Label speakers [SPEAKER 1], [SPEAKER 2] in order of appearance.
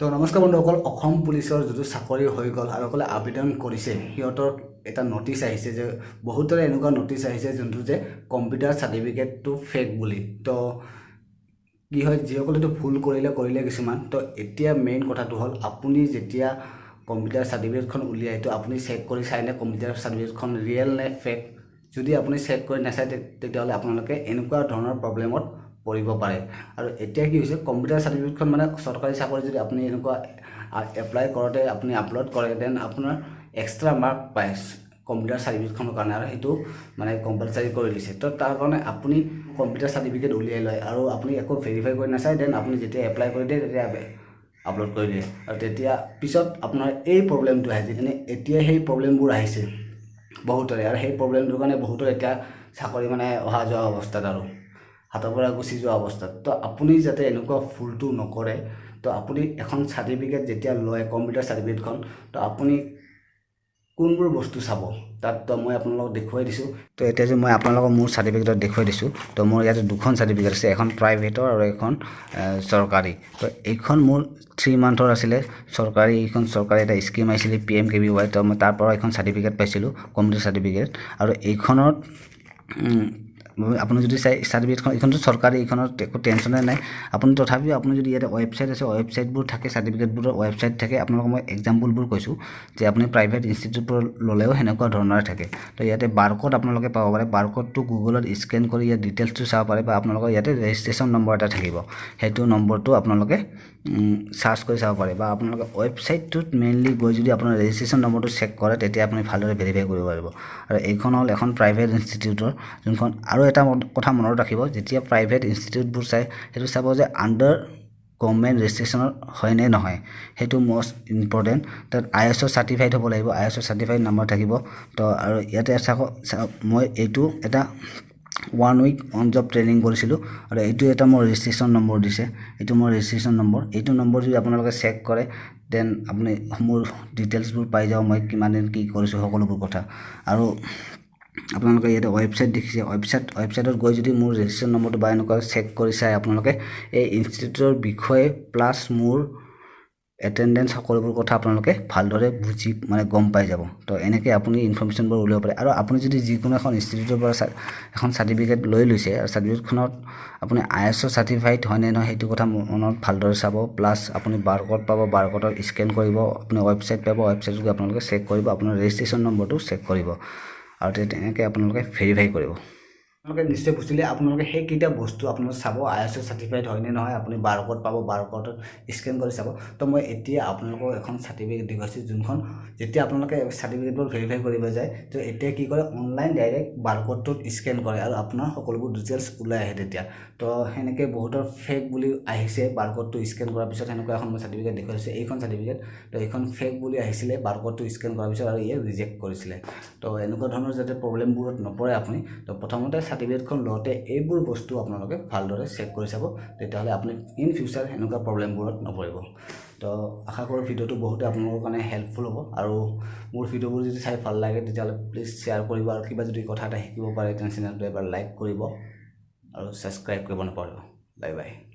[SPEAKER 1] তো নমস্কাৰ বন্ধুসকল, অসম পুলিচৰ যিটো চাকৰি হৈ গ'ল আৰু সকলে আবেদন কৰিছে, সিহঁতৰ এটা নটিচ আহিছে যে বহুতৰে এনেকুৱা নটিচ আহিছে যোনটো যে কম্পিউটাৰ চাৰ্টিফিকেটটো ফেক বুলি। তো কি হয়, যিসকলে এইটো ভুল কৰিলে কৰিলে কিছুমান। তো এতিয়া মেইন কথাটো হ'ল, আপুনি যেতিয়া কম্পিউটাৰ চাৰ্টিফিকেটখন উলিয়াই, তো আপুনি চেক কৰি চাইনে কম্পিউটাৰ চাৰ্টিফিকেটখন ৰিয়েল নে ফেক? যদি আপুনি চেক কৰি নাচায়, তেতিয়াহ'লে আপোনালোকে এনেকুৱা ধৰণৰ প্ৰব্লেমত পৰিব পাৰে। আৰু এতিয়া কি হৈছে, কম্পিউটাৰ চাৰ্টিফিকেটখন মানে চৰকাৰী চাকৰি যদি আপুনি এনেকুৱা এপ্লাই কৰোঁতে আপুনি আপলোড কৰে, then আপোনাৰ এক্সট্ৰা মাৰ্ক পায় কম্পিউটাৰ চাৰ্টিফিকেটখনৰ কাৰণে আৰু সেইটো মানে কম্পালচাৰী কৰি দিছে। তো তাৰ কাৰণে আপুনি কম্পিউটাৰ চাৰ্টিফিকেট উলিয়াই লয় আৰু আপুনি একো ভেৰিফাই কৰি নাচায়। Then আপুনি যেতিয়া এপ্লাই কৰি দিয়ে, তেতিয়া আপলোড কৰি দিয়ে আৰু তেতিয়া পিছত আপোনাৰ এই প্ৰব্লেমটো আহে। যেনে এতিয়া সেই প্ৰব্লেমবোৰ আহিছে বহুতৰে আৰু সেই প্ৰব্লেমটোৰ কাৰণে বহুতৰ এতিয়া চাকৰি মানে অহা যোৱা অৱস্থাত আৰু হাতৰ পৰা গুচি যোৱা অৱস্থাত। তো আপুনি যাতে এনেকুৱা ভুলটো নকৰে, তো আপুনি এখন চাৰ্টিফিকেট যেতিয়া লয়, কম্পিউটাৰ চাৰ্টিফিকেটখন, তো আপুনি কোনবোৰ বস্তু চাব তাত, তো মই আপোনালোকক দেখুৱাই দিছোঁ। তো এতিয়া যে মই আপোনালোকক মোৰ চাৰ্টিফিকেটত দেখুৱাই দিছোঁ, তো মোৰ ইয়াতে দুখন চাৰ্টিফিকেট আছে, এখন প্ৰাইভেটৰ আৰু এখন চৰকাৰী। তো এইখন মোৰ 3 মান্থৰ আছিলে চৰকাৰী। এইখন চৰকাৰী এটা স্কীম আহিছিলে পিএম কেভিৱাই, তো মই তাৰ পৰা এখন চাৰ্টিফিকেট পাইছিলোঁ, কম্পিউটাৰ চাৰ্টিফিকেট। আৰু এইখনত আপুনি যদি চাই চাৰ্টিফিকেটখন, এইখনতো চৰকাৰী, এইখনত একো টেনশ্যনে নাই। আপুনি তথাপিও আপুনি যদি ইয়াতে ৱেবছাইট আছে, ৱেবছাইটবোৰ থাকে, চাৰ্টিফিকেটবোৰৰ ৱেবছাইট থাকে। আপোনালোকক মই এক্সাম্পলবোৰ কৈছোঁ যে আপুনি প্ৰাইভেট ইনষ্টিটিউটবোৰ ল'লেও সেনেকুৱা ধৰণৰে থাকে। তো ইয়াতে বাৰক'ড আপোনালোকে পাব পাৰে। বাৰক'ডটো গুগলত স্কেন কৰি ইয়াত ডিটেইলছটো চাব পাৰে বা আপোনালোকৰ ইয়াতে ৰেজিষ্ট্ৰেশ্যন নম্বৰ এটা থাকিব, সেইটো নম্বৰটো আপোনালোকে চাৰ্চ কৰি চাব পাৰে বা আপোনালোকে ৱেবছাইটটোত মেইনলি গৈ যদি আপোনাৰ ৰেজিষ্ট্ৰেশ্যন নম্বৰটো চেক কৰে, তেতিয়া আপুনি ভালদৰে ভেৰিফাই কৰিব পাৰিব। আৰু এইখন হ'ল এখন প্ৰাইভেট ইনষ্টিটিউটৰ যোনখন। আৰু এটা কথা মনত ৰাখিব, যেতিয়া প্ৰাইভেট ইনষ্টিটিউটবোৰ চাই, সেইটো চাব যে আণ্ডাৰ গভমেণ্ট ৰেজিষ্ট্ৰেশ্যনৰ হয়নে নহয়, সেইটো মষ্ট ইম্পৰ্টেণ্ট। তাত আইএছঅ' চাৰ্টিফাইড হ'ব লাগিব, আইএছঅ' চাৰ্টিফাইড নাম্বাৰ থাকিব। তো আৰু ইয়াতে চাওক, মই এইটো এটা one week on job training কৰিছিলোঁ আৰু এইটো এটা মোৰ ৰেজিষ্ট্ৰেশ্যন নম্বৰ দিছে। এইটো মোৰ ৰেজিষ্ট্ৰেশ্যন নম্বৰ। এইটো নম্বৰ যদি আপোনালোকে চেক কৰে, then আপুনি মোৰ ডিটেইলছবোৰ পাই যাব, মই কিমান দিন কি কৰিছোঁ সকলোবোৰ কথা। আৰু আপোনালোকে ইয়াতে ৱেবছাইট দেখিছে, ৱেবছাইটত গৈ যদি মোৰ ৰেজিষ্ট্ৰেশ্যন নম্বৰটো বা এনেকুৱা চেক কৰি চাই, আপোনালোকে এই ইনষ্টিটিউটৰ বিষয়ে প্লাছ মোৰ এটেণ্ডেঞ্চ সকলোবোৰ কথা আপোনালোকে ভালদৰে বুজি মানে গম পাই যাব। তো এনেকৈ আপুনি ইনফৰ্মেশ্যনবোৰ উলিয়াব পাৰে। আৰু আপুনি যদি যিকোনো এখন ইনষ্টিটিউটৰ পৰা এখন চাৰ্টিফিকেট লৈ লৈছে আৰু চাৰ্টিফিকেটখনত আপুনি আইএছঅ' চাৰ্টিফাইড হয়নে নহয়, সেইটো কথা মনত ভালদৰে চাব। প্লাছ আপুনি বাৰক'ড পাব, বাৰক'ডত স্কেন কৰিব, আপুনি ৱেবছাইট পাব, ৱেবছাইটত গৈ আপোনালোকে চেক কৰিব, আপোনাৰ ৰেজিষ্ট্ৰেশ্যন নম্বৰটো চেক কৰিব আৰু তেনেকৈ আপোনালোকে ভেৰিফাই কৰিব। আপোনালোকে নিশ্চয় বুজিলে। আপোনালোকে সেইকেইটা বস্তু আপোনালোকে চাব, আইএছঅ' চাৰ্টিফাইড হয়নে নহয়, আপুনি বাৰক'ড পাব, বাৰক'ডত স্কেন কৰি চাব। তো মই এতিয়া আপোনালোকক এখন চাৰ্টিফিকেট দেখুৱাইছোঁ, যোনখন যেতিয়া আপোনালোকে চাৰ্টিফিকেটবোৰ ভেৰিফাই কৰিব যায়, তো এতিয়া কি কৰে, অনলাইন ডাইৰেক্ট বাৰক'ডটোত স্কেন কৰে আৰু আপোনাৰ সকলোবোৰ ডিটেইলছ ওলাই আহে তেতিয়া। তো সেনেকৈ বহুতৰ ফেক বুলি আহিছে বাৰক'ডটো স্কেন কৰাৰ পিছত। সেনেকুৱা এখন মই চাৰ্টিফিকেট দেখুৱাইছোঁ, এইখন চাৰ্টিফিকেট। তো এইখন ফেক বুলি আহিছিলে বাৰক'ডটো স্কেন কৰাৰ পিছত আৰু ইয়ে ৰিজেক্ট কৰিছিলে। তো এনেকুৱা ধৰণৰ যাতে প্ৰব্লেমবোৰত নপৰে আপুনি, তো প্ৰথমতে চাৰ্টিফিকেটখন লওঁতে এইবোৰ বস্তু আপোনালোকে ভালদৰে চেক কৰি চাব, তেতিয়াহ'লে আপুনি ইন ফিউচাৰ সেনেকুৱা প্ৰব্লেমবোৰত নপৰিব। তো আশা কৰোঁ ভিডিঅ'টো বহুতে আপোনালোকৰ কাৰণে হেল্পফুল হ'ব। আৰু মোৰ ভিডিঅ'বোৰ যদি চাই ভাল লাগে, তেতিয়াহ'লে প্লিজ শ্বেয়াৰ কৰিব আৰু কিবা যদি কথা এটা শিকিব পাৰে, তেনে চেনেলটো এবাৰ লাইক কৰিব আৰু ছাবস্ক্ৰাইব কৰিব নাপাহৰিব। Bye bye.